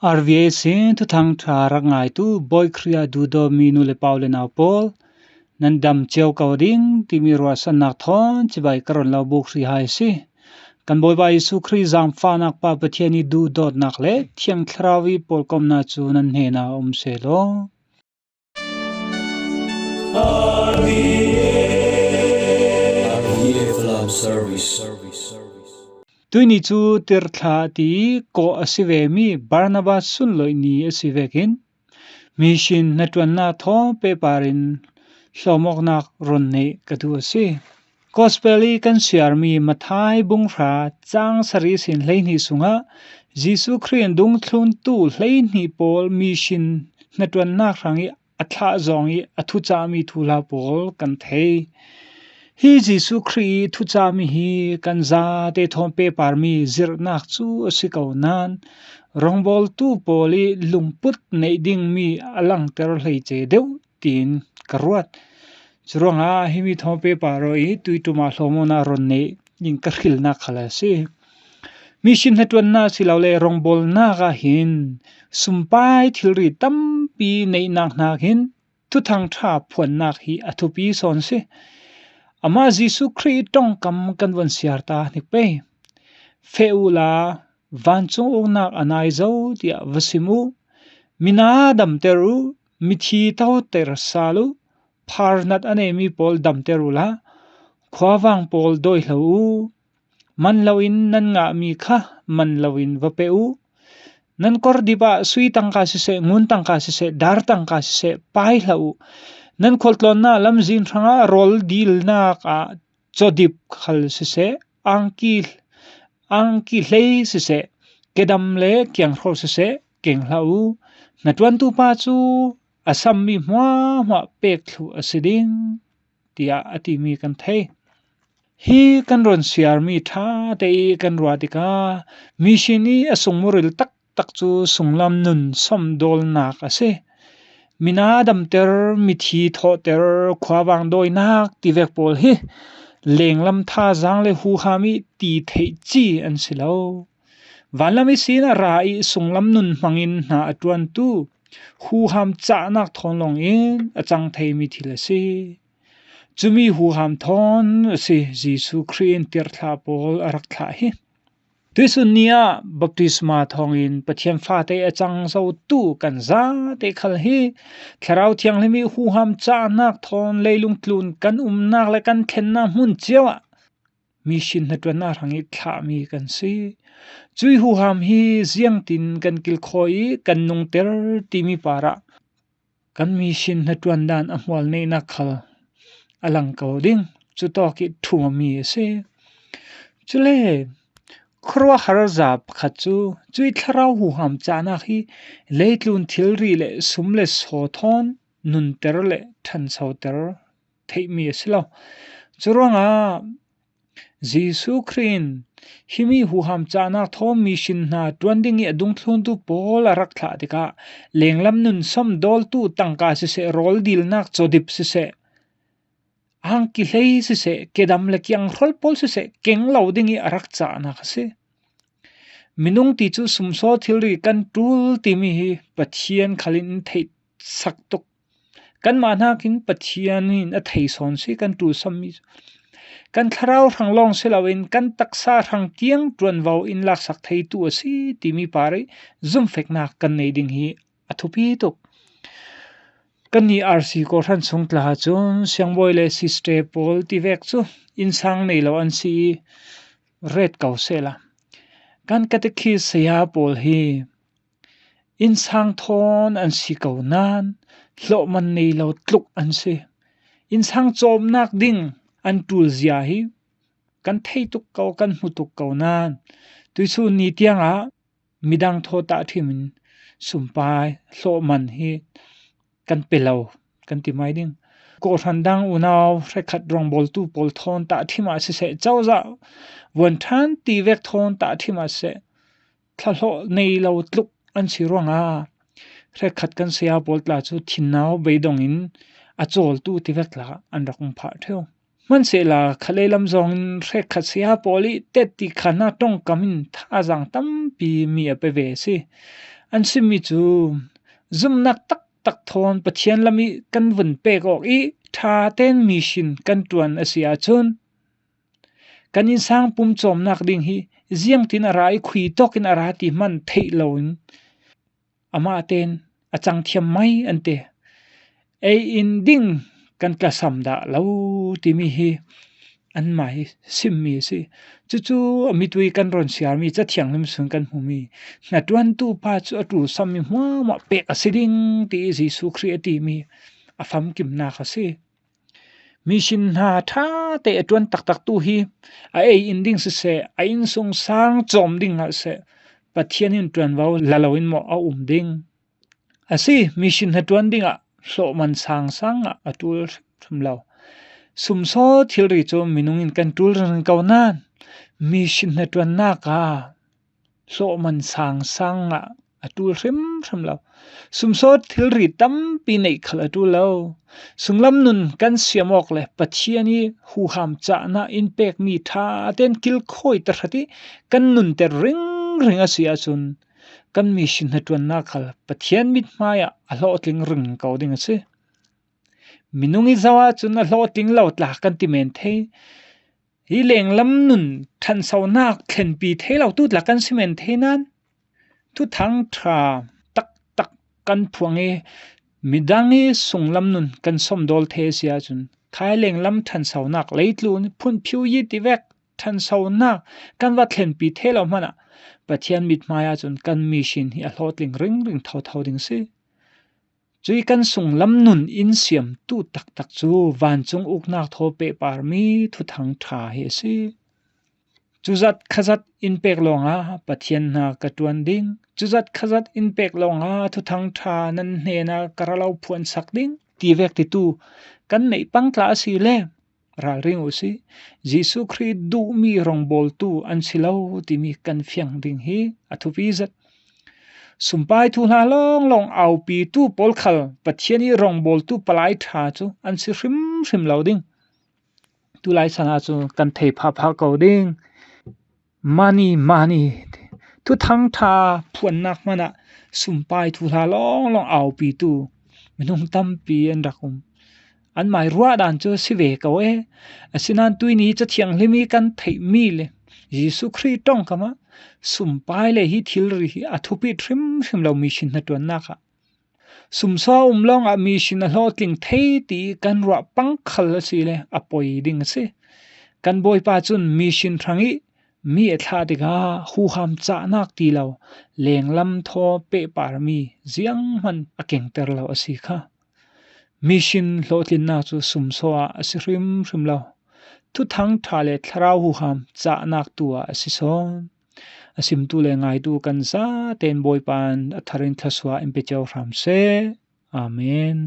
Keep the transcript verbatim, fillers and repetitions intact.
R V A sin Thuthang Ṭha rak ngaitu Bawi Khrih ah duhdawtmi nu le pa u le nau pawl, nan dam cio ko ding timi ruahsannak thawn cibai ka run lo buk hrih hai si. Kan Bawipa Jesuh Khrih zaangfahnak pa Pathian i duhdawtnak le Thiang Thlarau i pawlkomnak cu nan hnenah a um sehlaw. R V A Love Service. Tuihni cu Tirthlah ti kawh a si vemi Barnabas sunloih ni a si vekin, mihrin hnaṭuannak thaw pehpar in hlawmawknak run nih ka duh a si. Gospel i kan siarmi Matthai bunghra cang sarih sin hleihnih sungah Jesuh Khrih in dungthluntu hleihnih pawl mihrin hnaṭuannak hrang i a thlah zong i a thucahmi thuhla pawl kan thei. Hi Jesuh Khrih i thucahmi hi kan zate thawn pehparmi zirhnak cu a si ko nain, rawngbawltu pawl i lungput neih dingmi a langter hleice deuh tiin ka ruat. Curuangah himi thawn pehpar aw i tuiṭum ah hlawmawknak run nih in ka hrilnak khal a si. Mihrin hnaṭuannak silole rawngbawlnak ah hin sumpai thilri tampi neihnak hnakin Thuthang Ṭha phuannak hi a thupi sawn si. Amah Jesuh Khrih ṭongkam kan von siar ta hnik pei. Feh uhla, vancung uknak a nai zo tiah va sim uh. Mina damter uh, mithi toter sal uh, pharnat a neimi pawl damter uhla, khuavang pawl dawi hlo uh. Man loin nan ngahmi kha man loin va pe uh. Nan kordip ah sui tangka siseh, ngun tangka siseh, dar tangka siseh, pai hlah uh. Nan khualtlawnnak lamzin hrangah rawl dilnak ah cawdip khal siseh, angki, angki hlei siseh, kedam le kianghro siseh, keng hlah uh. Hnaṭuantu pa cu a sammi hmuahhmuah pek thluh a si ding, tiah a timi kan thei. Hi kan run siarmi ṭha te i kan ruah tikah mihrin i a sungmuril taktak cu sunglam nun sawmdawlnak a si. Mina damter, mithi thawhter, khuavang dawinak tivek pawl hi lenglam thazaang le huham i ti theih ci an si lo. Vanlam ihsin a ra i sunglam nun hmangin hna a ṭuantu huham cahnak thawn lawngin a cang theimi thil a si. Cumi huham thawn a si Jesuh Khrih in tirhthlah pawl a rak thlah hi. Tuihsun ni ah baptisma thawngin Pathian fate a cang zotu kan zate khal hi Thlarau Thianghlim i huham cahnak thawn leilung tlun kan umnak le kan thlennak hmun cio ah mihrin hnaṭuannak hrang i thlahmi kan si. Cui huham hi ziangtin kan kilkhawi i kan nungter timi parah kan mihrin hnaṭuan dan a hmual neihnak khal a lang ko ding. Cutawk i ṭhumami a si. Cule khuaruahhar za pakhat cu cui thlarau huham cahnak hi leitlun thilri le sum le saw thawn nunter le ṭhansoter theihmi a si lo. Curuangah Jesuh Khrih in himi huham cahnak thawn mihrin hna ṭuan ding i a dungthluntu pawl a rak thlah tikah lenglam nun sawmdawltu tangka siseh, rawl dilnak cawdip siseh, angki hlei siseh, kedam le kianghrawl pawl siseh, keng lo ding i a rak cahnak a si. Minung ti cu sumsaw thilri kan ṭul timi hi Pathian khal in theihsak tuk. Kanmah hnakin Pathian in a thei sawn si kan ṭulsammi cu. Kan thlarau hrang lawng si loin kan taksa hrang tiang ṭuanvo in laksak theitu a si timi par i zumfeknak kan nei ding hi a thupi tuk. Kannih R C kawhhran sung tla ahcun siangbawi le sister pawl tivek cu innsang nei lo an si i ret ko sehla, kan katekis saya pawl hi innsang thawn an si ko nain hlawhman nei lo tluk an si. Innsang cawmnak ding an ṭulzia hi kan thei tuk ko, kan hmu tuk ko nain tuihsun ni tiangah midang thaw tahṭhim in sumpai hlawhman hi kan pe lo kan ti mai ding. Kawhhran dang unau hrekkhat rawngbawltu pawl thawn tahṭhim ah siseh, cozah vuan ṭhan tivek thawn tahṭhim ah siseh, thlahlawh nei lo tluk an si ruangah hrekkhat kan saya pawl tla cu thinnau beidong in a cawltu tivek tla an rak um phah ṭheu. Hmanhsehla, khatlei lam zongin hrekkhat saya pawl i tetti khannak ṭongkam in thazaang tampi mi a pe ve a si. An simmi cu zumhnak taktak thawn Pathian lam i kan vun pek awk i ṭha tein mission kan ṭuan a si ahcun kan innsang pum cawmnak ding hi ziangtin a ra i khui tawk in a ra ti hman theih loin amah tein a cang thiam mai an ti. Ei in ding kan tlasam dah lo timi hi anmah hi simmi a si. Cucu a mitui kan ron siarmi Cathianghlim sung kan hmumi hnaṭuantu pa cu a ṭulsammi hmuahhmuah pek a si ding ti Jesuh Khrih a timi a famkimnak a si. Mission hna ṭha te a ṭuan taktaktu hi a ei in ding siseh, a innsungsang cawm ding ah seh, Pathian in ṭuanvo la loin maw a um ding? A si, mission hnaṭuan dingah hlawhman sangsang ah a ṭul hrimhrim lo. Sumsaw thilri cu minung in kan ṭul ringring ko nain mission hnaṭuannak ah hlawhman sangsang ah a ṭul hrimhrim lo. Sumsaw thilri tampi neih khal a ṭul lo. Sunglam nun kan siam awk le Pathian i huham cahnak in pekmi ṭha tein kilkhawi tahrat i kan nunter ringring a si ahcun kan mission hnaṭuannak khal Pathian mithmai ah a hlawhtling ringring ko ding a si. Minung i zoh ahcun a hlawhtling lo tla kan ti men thei. Hi lenglam nun ṭhansonak thlenpi thei lo tu tla kan si men thei nain Thuthang ṭha taktak kan phuang i midang i sunglam nun kan somdawl thei a si ahcun khai lenglam ṭhansonak leitlun phunphiu i tivek ṭhansonak kan va thlenpi thei lo hmanah Pathian mithmai ahcun kan mission hi a hlawhtling ringring thotho ding si. Cui kan sunglam nun in siamtu taktak cu vancung uknak thaw pehparmi Thuthang ṭha hi a si. Cuzat khazat in pek lawngah Pathian hna ka ṭuan ding, cuzat khazat in pek lawngah Thuthang ṭha nan hnenah ka ra lo phuansak ding ti vek titu kan neih pang tla a si le ralring u si. Jesuh Khrih duhmi rawngbawltu an si lo timi kan fiang ding hi a thupi zet. Sumpai thuhla lawnglawng aupitu pawl khal Pathian i rawngbawltu palai ṭha cu an si hrimhrim lo ding. Tulai san ah cu kan thei phapha ko ding. Mani, mani, Thuthang ṭha phuannak hmanah sumpai thuhla lawnglawng aupitu minung tampi an rak um. Anmai ruahdan cu si ve ko e. Asinain tuini Cathianghlim i kan theihmi le Jesuh Khrih ṭongkam ah sumpai le hi thilri hi a thupit hrimhrim lo mission hnaṭuannak ah sumsaw um lawngah mission a hlawhtling thei ti kan ruah pang khal a si le a poi ding a si. Kan Bawipa cun mission hrang i mi a thlah tikah huham cahnak ti lo lenglam thaw pehparmi zianghman a kengter lo a si kha. Mission hlawhtlinnak cu sumsaw ah a si hrimhrim lo. Thuthang ṭha le thlarau huham cahnak tu ah a si sawn. A simtu le ngaitu kan zaten Bawipa in a thar in thluasuah in pe cio hram seh. Amen.